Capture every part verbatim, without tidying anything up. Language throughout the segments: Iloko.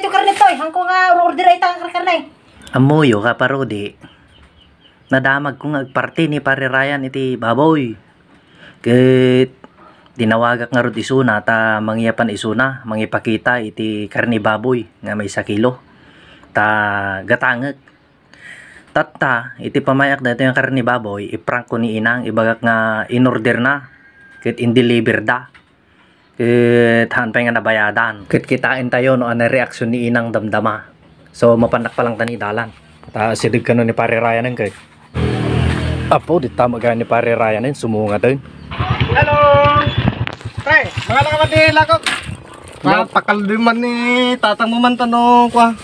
Ito karne toy, hangko nga order ay ta karkarne. Ammoyo, Kaparodi. Nadamagko nga agparti ni Pare Ryan iti baboy. Ket dinawagak ngarud isuna ta mangiyapan isuna, mangipakita iti karne baboy nga maysa kilo. Ta gatangek. Tatta, iti pamayak daytoy nga karne baboy, iprank ko ni Inang, ibagak nga inorder na, ket indeliver da. Ket haan pay nga nabayadan. Ket kitaentayo no ania reaksyon ni Inang damdama. So, mapannak pa lang tani dalan. Ta, sideg kano ni Pare Ryan ket. Apo, di ta maga ni Pare Ryan, sumunga din. Hello! Pre, mga lang di lakok. Hello. Pakaldo man ni tatang mo man tano, kwa.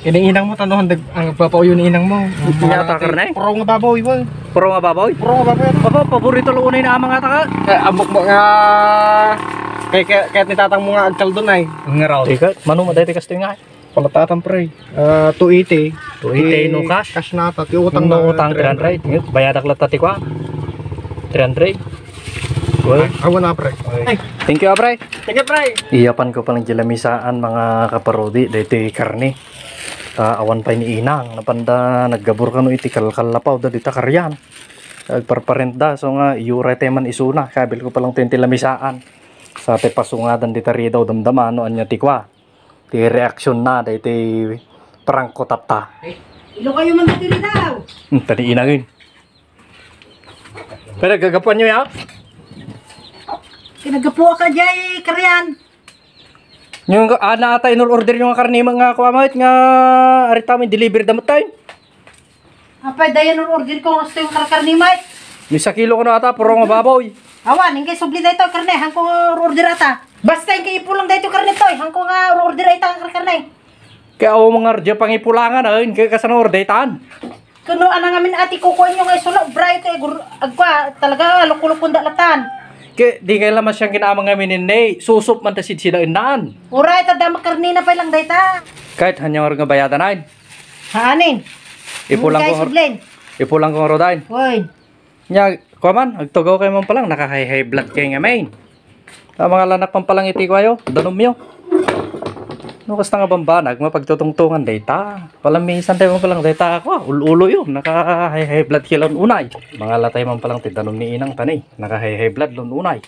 Ining inang mo, tano, ang nagpapauyo ni inang mo. Kaya takar na eh. Puro nga baboy, boy. Puro nga baboy? Puro nga baboy. Papa, paborito lo unay na amang ata ka? Eh, amok mo nga. Kaya, kaya, kaya ni tatang mo nga agkaldo na eh. Nga raw. Tika, mano mo dahil kasto nga eh. Palatatan, pre. Ah, two eighty. Two eighty, no cash? Cash na ata. Ti utang na, utang, three hundred. Bayadak latta ti kwa. Three hundred. Well. Awan na, pre. Thank you, ah, pre. Thank you, pre. Iyapan ko palang di lamisaan, mga kaparodi, daytoy karne. Ta awan pay ni Inang, napanda naggabur kano iti kalkallapaw da dita karian. Agparparenta, so nga, iyuray tayo man isuna, kabil ko palang ti lamisaan. Sa ti pasungadan dita ridaw damdama, no, anya ti kwa. Ti reaksyon na, daytoy prank ko tatta. Ilo kayo man dito ridaw. Hmm, tadi Inang yun. Pero gagapuan nyo ya? Kinagapuan ka, jay, karian. Yung ana ata inor-order yung karne nga kuha mo, nga arita mo, deliver damot tayo. Apay, dayan inor-order ko, gusto yung karkarne, Mike. May sa kilo ko na ata, puro nga baboy. Awan, ingkay subli dayto karne, hangko order ata. Basta ingkay ipulang dayto karne toy, hangko nga order ay ta karne. Kaya awan nga radyo pangipulangan, ay, kaya kasano order tan. Kuno anang amin ati kukuan yung ay sula, bright ay gur-, agkwa, talaga, lukulukun da latan. Kaya di kayo lamas siyang kinamang amin ni, susup man ta sidsida innaan. Uray, ta dama karne na pay lang dayta. Kahit hanyang nga bayadan ay. Haanin? Ipulang ko, ipulang ko rodain. Hoy. Nya, kuaman, agtugaw kayo man palang, naka-high high blood kayo nga main. Ta mga lanak man palang iti kuayo, danum yo. No, kasta nga bambanag, mapagtutungtungan dayta. Palamisan tayo man palang dayta, kua, ul-ulo yo, naka-high high blood kilon unay. Mga latay man palang ti danum ni inang tani, naka-high high blood lon unay.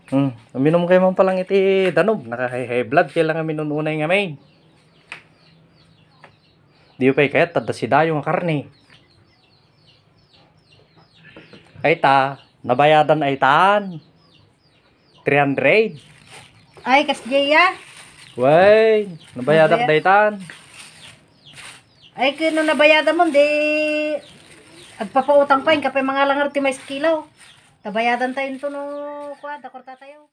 Hmm, uminum kayo man palang iti danum, naka-high high blood kailangan minununay nga main. Di pay kayat tadda sidayo nga karne. Ay ta, nabayadan ay taan. Three hundred. Ay, kas Jaya. Way, nabayadan Nabaya- daytan. Ay, kino nabayadan mo, di agpapautang pa, yung kapay mga langar ti mais kilo. Tabayadan tayo ito no, kwa, dakorta tayo.